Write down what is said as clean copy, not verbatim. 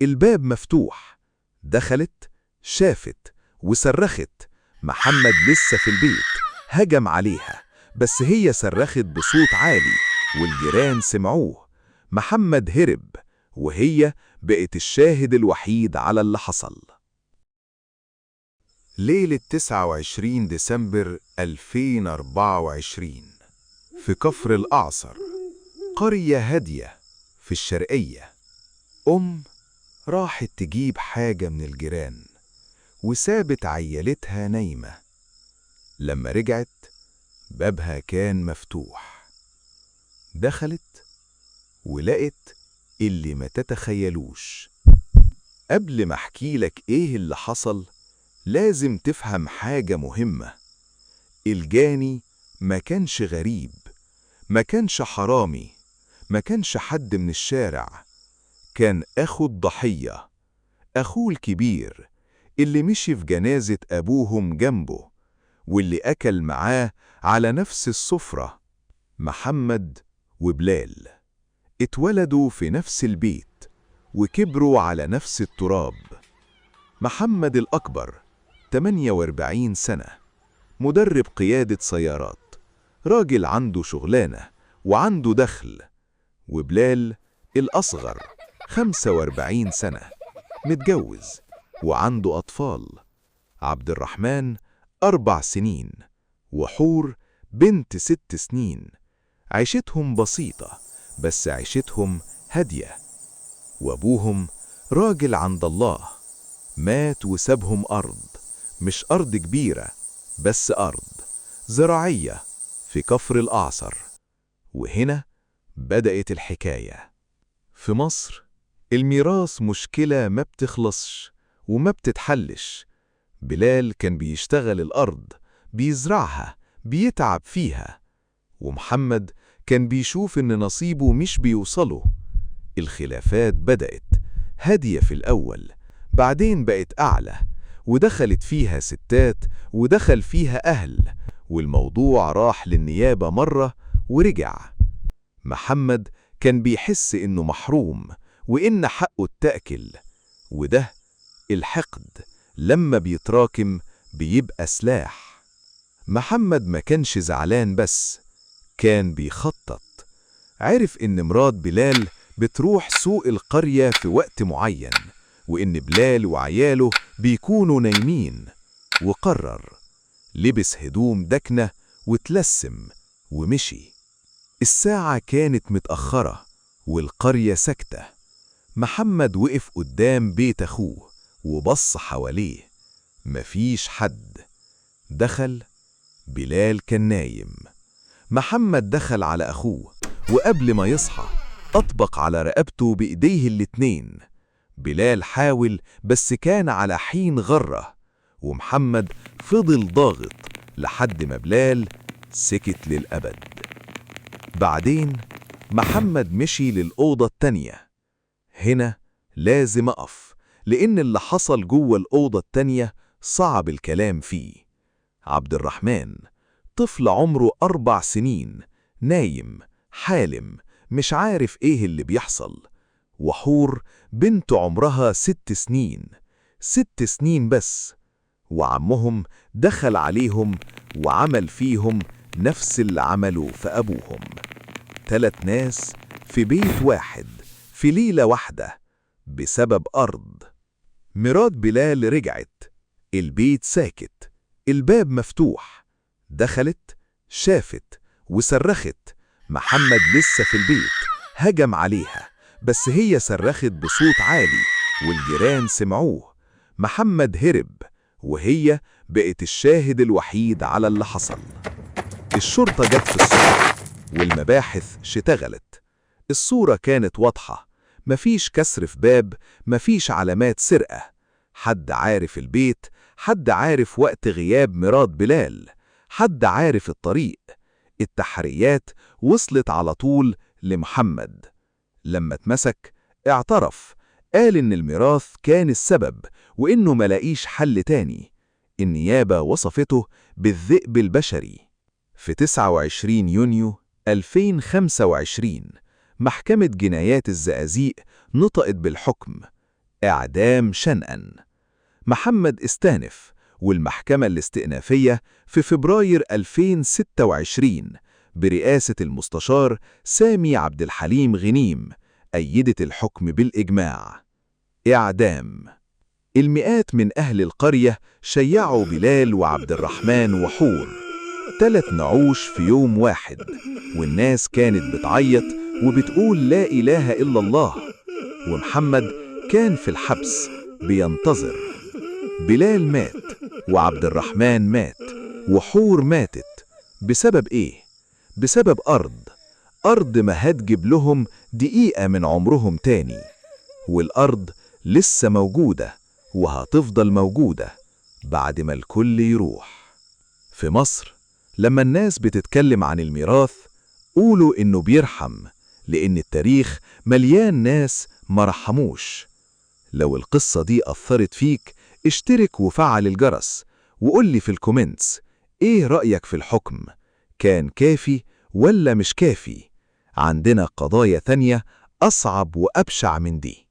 الباب مفتوح. دخلت، شافت وصرخت. محمد لسه في البيت، هجم عليها، بس هي صرخت بصوت عالي والجيران سمعوه. محمد هرب، وهي بقت الشاهد الوحيد على اللي حصل. ليلة 29 ديسمبر 2024، في كفر الأعصر، قرية هادية في الشرقية، أم راحت تجيب حاجة من الجيران وسابت عيالتها نايمة. لما رجعت، بابها كان مفتوح. دخلت ولقت اللي ما تتخيلوش. قبل ما احكي لك ايه اللي حصل، لازم تفهم حاجة مهمة. الجاني ما كانش غريب، ما كانش حرامي، ما كانش حد من الشارع. كان أخو الضحية، أخوه الكبير، اللي مشي في جنازة أبوهم جنبه، واللي أكل معاه على نفس السفرة. محمد وبلال اتولدوا في نفس البيت وكبروا على نفس التراب. محمد الأكبر، 48 سنة، مدرب قيادة سيارات، راجل عنده شغلانة وعنده دخل. وبلال الأصغر، 45 سنة، متجوز وعنده أطفال، عبد الرحمن 4 سنين وحور بنت 6 سنين. عيشتهم بسيطة، بس عيشتهم هادية. وأبوهم راجل عند الله، مات وسابهم أرض، مش أرض كبيرة، بس أرض زراعية في كفر الأعصر. وهنا بدأت الحكاية. في مصر، الميراث مشكلة ما بتخلصش وما بتتحلش. بلال كان بيشتغل الأرض، بيزرعها، بيتعب فيها، ومحمد كان بيشوف إن نصيبه مش بيوصله. الخلافات بدأت هادية في الأول، بعدين بقت أعلى، ودخلت فيها ستات ودخل فيها أهل، والموضوع راح للنيابة مرة ورجع. محمد كان بيحس إنه محروم وإن حقه اتاكل، وده الحقد لما بيتراكم بيبقى سلاح. محمد ما كانش زعلان بس، كان بيخطط. عرف إن مرات بلال بتروح سوق القرية في وقت معين، وإن بلال وعياله بيكونوا نايمين، وقرر. لبس هدوم دكنة وتلسم ومشي. الساعة كانت متأخرة والقرية ساكتة. محمد وقف قدام بيت أخوه وبص حواليه، مفيش حد. دخل. بلال كان نايم. محمد دخل على أخوه، وقبل ما يصحى أطبق على رقبته بإيديه الاتنين. بلال حاول، بس كان على حين غرة، ومحمد فضل ضاغط لحد ما بلال سكت للأبد. بعدين محمد مشي للأوضة التانية. هنا لازم أقف، لأن اللي حصل جوه الأوضة التانية صعب الكلام فيه. عبد الرحمن، طفل عمره 4 سنين، نايم حالم، مش عارف إيه اللي بيحصل. وحور بنت عمرها 6 سنين، 6 سنين بس. وعمهم دخل عليهم وعمل فيهم نفس اللي عمله في أبوهم. تلات ناس في بيت واحد، في ليلة واحدة، بسبب أرض. مرات بلال رجعت، البيت ساكت، الباب مفتوح. دخلت، شافت وصرخت. محمد لسه في البيت، هجم عليها، بس هي صرخت بصوت عالي والجيران سمعوه. محمد هرب، وهي بقت الشاهد الوحيد على اللي حصل. الشرطة جت في الصورة والمباحث اشتغلت. الصورة كانت واضحة، مفيش كسر في باب، مفيش علامات سرقة. حد عارف البيت، حد عارف وقت غياب مرات بلال، حد عارف الطريق. التحريات وصلت على طول لمحمد. لما اتمسك اعترف، قال إن الميراث كان السبب وإنه ملاقيش حل تاني. النيابة وصفته بالذئب البشري. في 29 يونيو 2025، محكمة جنايات الزقازيق نطقت بالحكم. إعدام شنقا. محمد استانف، والمحكمة الاستئنافية في فبراير 2026 برئاسة المستشار سامي عبد الحليم غنيم أيدت الحكم بالإجماع. إعدام. المئات من أهل القرية شيعوا بلال وعبد الرحمن وحور، 3 نعوش في يوم واحد، والناس كانت بتعيط وبتقول لا إله إلا الله. ومحمد كان في الحبس بينتظر. بلال مات، وعبد الرحمن مات، وحور ماتت. بسبب إيه؟ بسبب أرض ما هتجيب لهم دقيقة من عمرهم تاني. والأرض لسه موجودة وهتفضل موجودة بعد ما الكل يروح. في مصر لما الناس بتتكلم عن الميراث قولوا إنه بيرحم، لأن التاريخ مليان ناس ما رحموش. لو القصة دي أثرت فيك اشترك وفعل الجرس، وقولي في ال comments إيه رأيك في الحكم؟ كان كافي ولا مش كافي؟ عندنا قضايا ثانية أصعب وأبشع من دي.